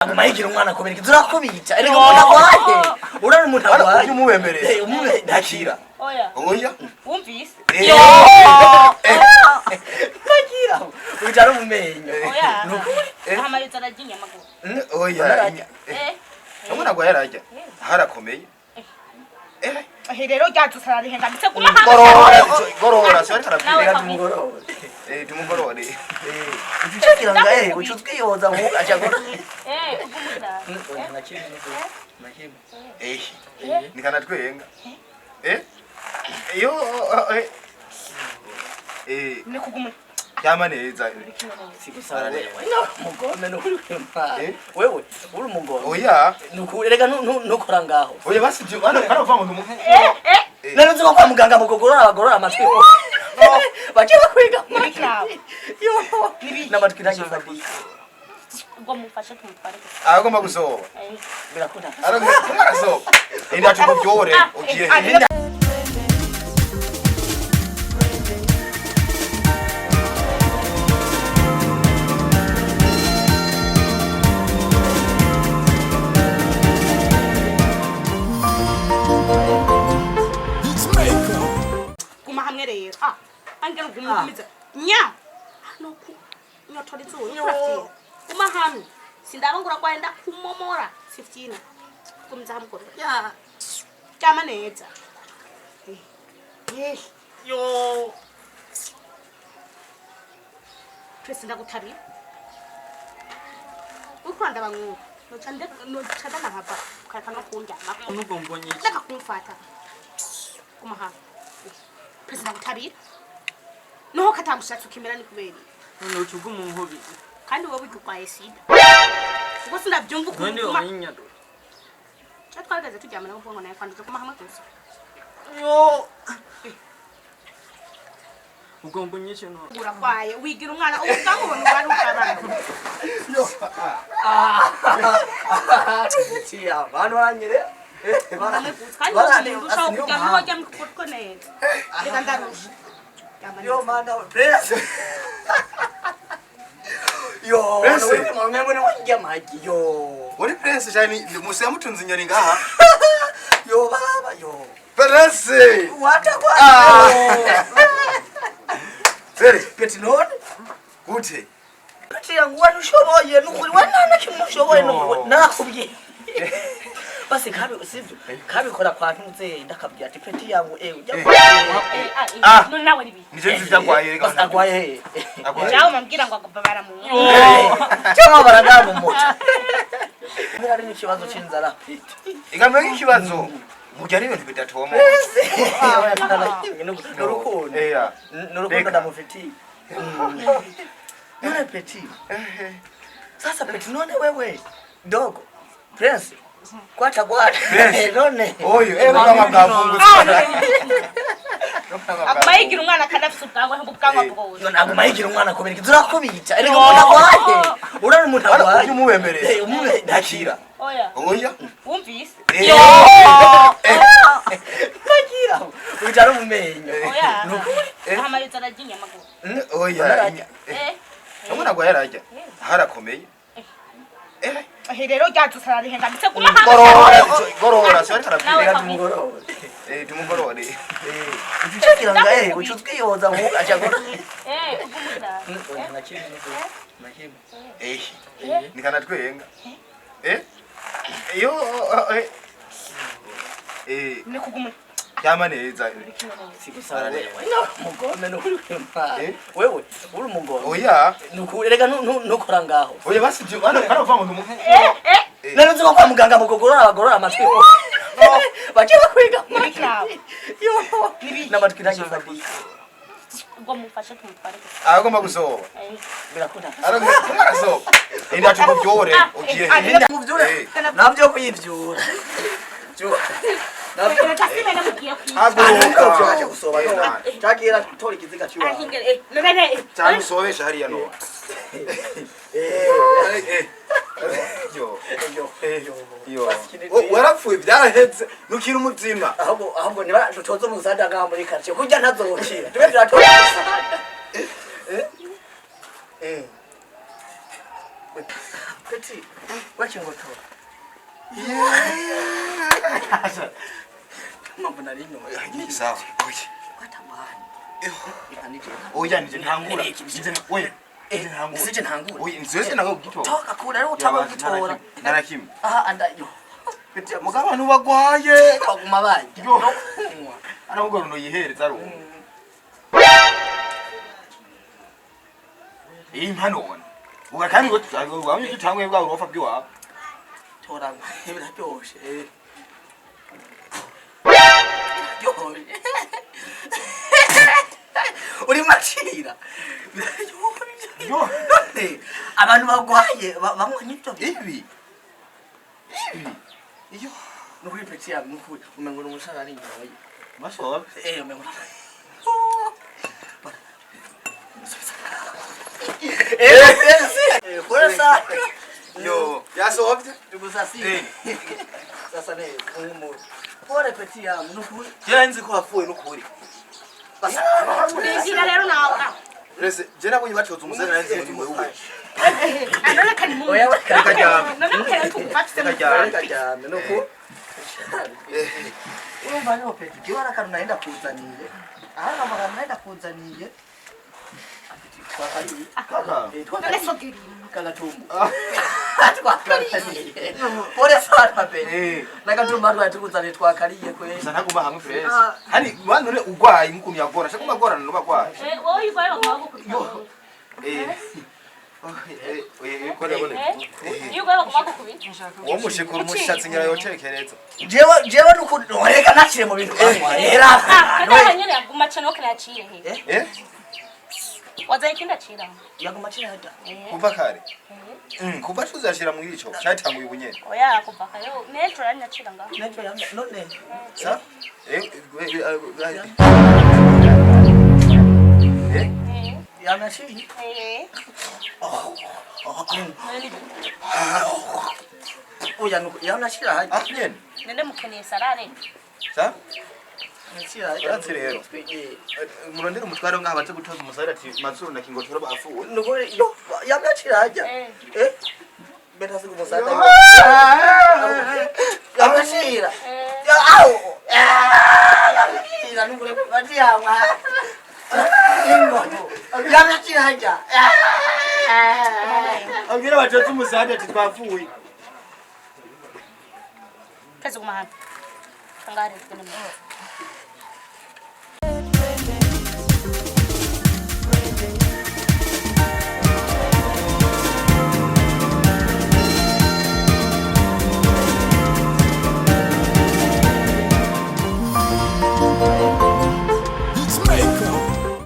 Aguma yigira umwana kubera iki? Turakubita. Erega umuntu agwaye. Urari umuntu agwaye. Ujye umubemerera. Eh, umube ntakira. Oya. Oya. Wumvise? Eh. Ntakira. Ujara umumenyo. Oya. Nukuri. Ahamayuza ararya inyama gusa. Oya. Ararya. Eh. Umwana agwaye ararya. Harakomeye. Eh. Ehe rero ryacu sararihengamitse guma hamwe. Gorora, gorora, so ariko Nawe arabwira. Reka tumugorore. Eh, tumugorore. Eh, ucucikira nga eh, ucutwiyoza mu acagora. Eh, ugumunda. Nakimwe. Eh. Nikanatwenga. Eh. Yo eh. Eh, Ni kuguma. cyama neza. Sigusara wewe. No, mugome nukuri wema. Eh? Wewe uri umugome. Oya. Nukuri erega nukora ngaho. Oya basi byo hano hano uva ngo ndumu. Eh, eh. Nari nzi ko kwa muganga mugogorora abagorora amatwi. Baje bakwiga amatwi. Yo. N'amatwi ntagifatika. Ubwo mufashe tumutware gusa. Agomba gusoba. Eh. Birakunda. Aragomba arasoba. Inda tukubyore ugiye. Ah, Guma hamwe rero. Ah. Angela uguma ugumiza. Nya. No ku. Nyotora izuba. Yo. Guma hamwe. Sindaba ngura kwenda kumomora 15. Gumiza hamwe gorora. Ya. Ryama neza. Eh. Yo. Twese ndagutabira. Uriko urandaba nk'ubu. Noca noca ndanahava ukareka no kundyamako. Nugombonye iki? Ndeka kumfata. Guma hamwe. Twese ndagutabira. Noho katamushatsi ukimera ni kubera iki? None uca uguma unkubiye. Kandi wowe burya urwaye sida. Ubwo sinabyumva ukuntu None uguma. uyinyarura. Ca twahagaze turyamana kuvuga ngo nawe kwanduje guma hamwe gusa. Yo. Ugomba unyishe none. Urarwaye wigira umwana ubu ubwanwa ubona ubwari ubw'abana. Yo. Tiya, bantu banyere. Hamwe gusa kandi wowe urushaho kuryama waryamye kuko neza. Reka ndarusha. Ryama Yo neza. mana, press. Yo, Prince. wewe mwanangu ni wangia maji. Yo. Uri prince cyane musi yamutunze inyoni ngaha. Yo baba yo. Prince. Wata kwa. Ah. Fere, Peti none. gute? Peti yangu warushoboye nukuri wanana kimushoboye nukuri No. nakubwiye. Basi kabi sivyo kabikora kwa ntuze ndakabwira ati peti yangu eh ujya Eh. kwa Eh, ah, eh, Ah. none nawe nibi. Nivyo nzi byagwaye reka. Basi agwaye. Agwaye. Jawe mambwira ngo agomba baramu. Cyangwa baragaba umuco. Mbere ari n'ikibazo c'inzara peti. Igambe nk'ikibazo. Murya n'ibintu bidatoma. Nurukundo. Eh. Nurukundo Reka. ndamufitiye. None peti. Sasa peti none wewe dogo. Prince. Kwata kwata. Prince. None. Oyo, eh bwa bwavungutse. Aguma yigira umwana kandi afise ubwanwa ubwanwa bwose. None aguma yigira umwana kubera iki? Turakubita. Erega umuntu agwaye. Urari umuntu agwaye. Ujye umubemerera. Eh, umube ntakira. Oya. Oya. Wumvise? Eh. Ntakira. Ujara umumenyo. Oya. Nukuri. Ahamayuza ararya inyama gusa. Oya. Ararya. Eh. Umwana agwaye ararya. Harakomeye. Eh. Ehe rero ryacu sararihengamitse guma hamwe. Gorora, gorora, so ariko Nawe arabwira. Reka tumugorore. Eh, tumugorore. Ucucikira nga eh ucutwiyoza mu acagora. Eh, ugumunda. Nakimwe. Eh. Nikanatwenga. Eh. Yo eh. Eh, Ni kuguma. cyama neza. Sigusara wewe. No, mugome nukuri wema. Eh? Wewe uri umugome. Oya. Nukuri erega nukora ngaho. Oya basi byo hano hano uva ngo ndumu. Eh, eh. Nari nzi ko kwa muganga mugogorora abagorora amatwi. Baje bakwiga amatwi. Yo. N'amatwi ntagifatika. Ubwo mufashe tumutware gusa. Agomba gusoba. Eh. Birakunda. Aragomba arasoba. Inda tukubyore ugiye. Muvyure. Eh. Navyo kuyivyura. Navyo Reka simene mugiye kwica. Haguruka. Aje gusoba none. Cagira tora ikiziga cy'uwawe. Ahingere. Eh, none eh. Cyane usobesha hariya no. Eh. Eh. Yo. Yo. Yo. Warapfuye byarahetse nukira umutima. Ahubwo ahubwo niba dutoze umusada ngaha muri quartier kurya ntazokira. Tube turatora umusada. Eh? Eh. Peti. We kingotora. Mpamvu nari nyoye. Sawa. Oya. Watamani. Ikanije. Oya nije ntangura. Nije oya. Nije ntangura. Sije ntangura. Oya nzose nako gutora. Toka kure rero utaba gutora. Narakimwe. Aha andayo. Mugabo abantu bagwaye. Baguma bajya. Yo. No kunywa. Arahubwo runo yihereza ari uwo. Iyi mpano wona. Uga kandi ngo wamye tutangwe bwa urofa bw'iwabo. Tora biraryoshe. Biraryoshe. Uri macira. Biraryoshe. Yo. None abantu bagwaye banywa n'ibyo bintu. Ibi. Ibi. Iyo. Nukuri peti yawe nukuri umengo ni umusara ari nyoye. Masobe. Eh umengo. Eh kwesa. Yo, yasobye. Tukusasi. Eh. Sasa ne umumu. Pole peti yawe nukuri. Jera nzi ko wapfuye nukuri. Basa. Ndinjira rero nawe. Rese, je nabonye bacoza umusore nari nzi ngo ni wewe. None kani mu. Oya Reka ryame. None kani tukufate Reka ryame. Reka ryame nuko. Urumva rero peti jiwe arakantu nari ndakuzaniye. Aha amagambo nari ndakuzaniye. Twakariye. Kaka. Eh None twakariye. sogeri. Kagatumbu. Twakariye. Pole sana peti. Eh. Nagatumba twari tukuzaniye twakariye kwe. Gusa ntaguma hamwe fresh. Hani none ugwaye nkukuntu yagora. Shaka kumagorana no bagwaye. Eh wowe uvaye baguma Yo. Eh. Eh, eh, ko ndabona. Iyo uvaye baguma gukubita. Uwo mushikura umushatsi ngira yotekereza. Jewe jewe nuko reka nashire mu bintu banywa. Era. Ah, kada nyene yaguma cyane wo kiraciye he. Eh? Wazanye ikindi acira. Yaguma chira hata. Kuva kare. Kuva tuzashira mu ico cyatanguye ubunyene. Oya kuva kare nejo yanyacira ngaho. Nejo yamye none. Sa? Eh, eh, eh. Yamye shi. Eh. Oya nuko yamye shira hata. Ah, nyene. Nende mukeneye sarare. Sa? Shira hata. Uratse rero. Murondera umutware ngaha baze gutoza umusare ati mazuru na kingotoro bafuwe. Nuko yo yamye shira hata. Eh. Eh. Beta siku musada. Yamye shira. Eh. Au. Yamye shira nuko bati yamwa. Ingo. Yamye shira hata. Abwira batoza umusare ati twafuwe. Pezi kumahana. Angare tugende mu.